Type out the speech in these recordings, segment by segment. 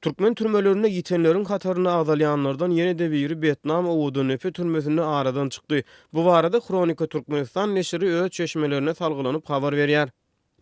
Türkmen türmelerinde ýitenleriň hatarynda agzalýanlardan ýene-de biri Betnam Owadandepe türmesinde aradan çykdy. Bu barada Hronika Türkmenistan neşiri öz çeşmelerine salgylanyp habar berýär.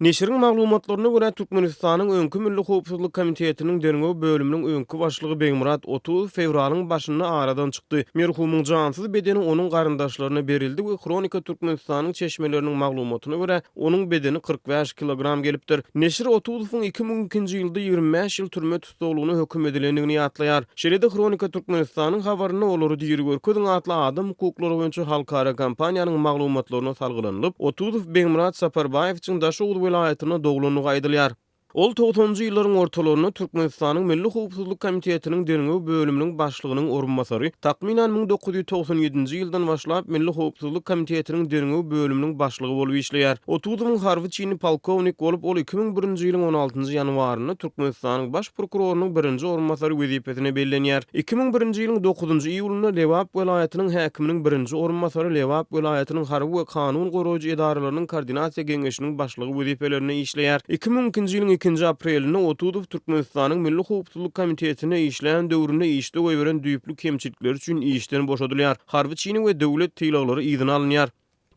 Neşiriň maglumatlaryna görä, Türkmenistanyň öňki Milli howpsuzlyk komitetiniň derňew bölüminiň öňki başlygy Begmyrat Otuzow fewralyň başynda aradan çykdy. Merhumyň jansyz bedeni onuň garyndaşlaryna berildi we Hronika Türkmenistanyň çeşmeleriniň maglumatyna görä, Onuň bedeni 45 kilogram gelipdir. Neşir Otuzowyň 2002-nji ýylda 25 ýyl türme tussaglygyna höküm edilendigini ýatlaýar. Şeýle-de Hronika Türkmenistanyň habarynda Olary diri görkeziň atly adam hukuklary boýunça halkara kampaniýanyň maglumatlaryna salgylanylyp, Otuzow Begmyrat Saparbaýewiçiň Daşoguz welaýatynda doglandygy aýdylýar. Ol togsanynjy ýyllaryň ortalarynda Türkmenistanyň Milli howpsuzlyk komitetiniň derňew bölüminiň başlygynyň orunbasary, takmynan 1997-nji ýyldan başlap Milli howpsuzlyk komitetiniň derňew bölüminiň başlygy bolup işleýär. Otuzowyň harby çini polkownik bolup, ol 2001-nji ýylyň on altynjy ýanwarynda Türkmenistanyň Baş prokurorynyň birinji orunbasary wezipesine bellenýär. 2001-nji ýylyň dokuzynjy iýulynda Lebap welaýatynyň häkiminiň birinji orunbasary, Lebap welaýatynyň harby we kanun goraýjy edaralarynyň koordinasiýa geňeşiniň başlygy wezipelerinde işleýär. 2002-nji ýylyň ikinji aprelinde Otuzow Türkmenistanyň Milli howpsuzlyk komitetinde işlän döwründe işde goýberen düýpli kemçilikleri üçin işden boşadylýar, harby çini we döwlet sylaglary yzyna alynýar.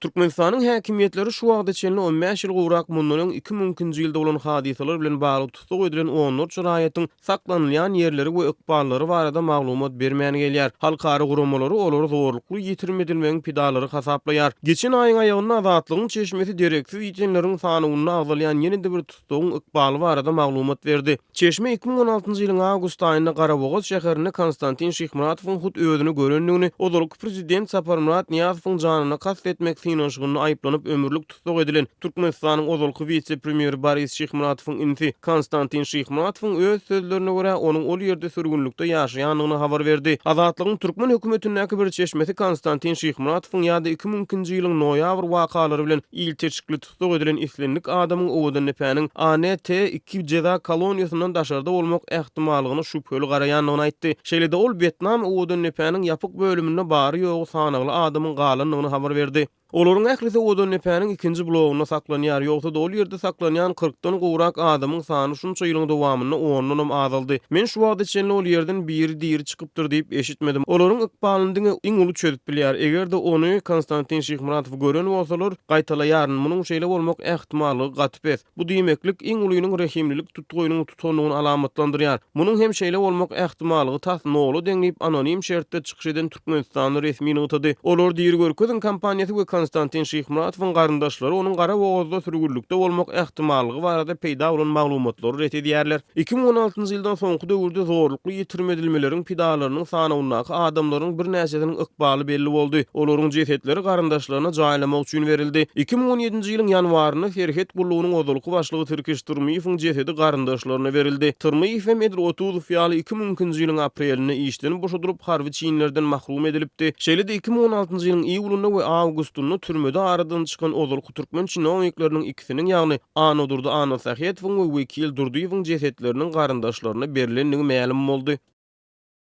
Türkmenistanyň häkimiýetleri şu wagta çenli on bäş ýyl gowrak mundan öň 2002-nji ýylda bolan hadysalar bilen bagly tussag edilen onlarça raýatyň saklanylýan ýerleri we ykballary barada maglumat bermän gelýär. Halkara guramalary olary zorlukly ýitirim edilmegiň pidalary hasaplaýar. Geçen aýyň aýagynda Azatlygyň çeşmesi dereksiz ýitenleriň sanawynda agzalýan ýene-de bir tussagyň ykbaly barada maglumat berdi. Çeşme 2016-njy ýylyň awgust aýynda Garabogaz şäherinde Konstantin Şyhmuratowyň hut özüni görendigini, ozalky prezident Saparmyrat Nyýazowyň janyna kast etmek synanyşygynda aýyplanyp ömürlik tussag edilen Türkmenistanyň ozalky wise-premýeri Boris Şyhmuratowyň inisi Konstantin Şyhmuratowyň öz sözlerine görä, onuň ol ýerde sürgünlikde ýaşaýandygyny habar berdi. Azatlygyň türkmen hökümetindäki bir çeşmesi Konstantin Şyhmuratowyň ýa-da 2002-nji ýylyň noýabr wakalary bilen ilteşikli tussag edilen islendik adamyň Owadandepäniň ANT iki jeza koloniýasyndan daşarda bolmak ähtimallygyna şübheli garaýandygyny aýtdy. Şeýle-de ol Betnam Owadandepäniň ýapyk bölüminde bary-ýogy sanagly adamyň galandygyny habar berdi. Olaryň ählisi Owadandepäniň ikinji blogunda saklanýar, ýogsa-da ol ýerde saklanýan kyrkdan gowrak adamyň sany şunça ýylyň dowamynda ondanam azaldy. Men şu wagta çenli ol ýerden biri diri çykypdyr diýip eşitmedim. Olaryň ykbalyny diňe iň uly çözüp bilýär. Eger-de ony, Konstantin Şyhmuratowy gören bolsalar, gaýtalaýaryn, munuň şeýle bolmak ähtimallygy gaty pes. Bu diýmeklik, iň ulynyň rehimlilik tutgaýynyň tutandygyny alamatlandyrýar. Munuň hem şeýle bolmak ähtimallygy tas nola deň diýip, anonim şertde çykyş eden türkmenistanly resmi nygtady. Olary diri görkeziň kampaniýasy we Konstantin Şyhmuratowyň garyndaşlary onuň Garabogazda sürgünlikde bolmak ähtimallygy barada peýda bolan maglumatlary ret edýärler. 2016-njy ýyldan soňky döwürde zorlukly ýitirim edilmeleriň pidalarynyň sanawyndaky adamlaryň birnäçesiniň ykbaly belli boldy. Olaryň jesetleri garyndaşlaryna jaýlamak üçin berildi. 2017-nji ýylyň ýanwarynda Serhet gullugynyň ozalky başlygy Tirkiş Tyrmyýewiň jesedi garyndaşlaryna berildi. Tyrmyýew hem edil Otuzow ýaly 2002-nji ýylyň aprelinde işden boşadylyp, harby çinlerden mahrum edilipdi. Şeýle-de 2016-njy ýylyň iýulynda we awgustynda türmede aradan çykan ozalky türkmen çinownikleriniň ikisiniň, ýagny Annadurdy Annasähetowyň we Wekil Durdyýewiň jesetleriniň garyndaşlaryna berlendigi mälim boldy.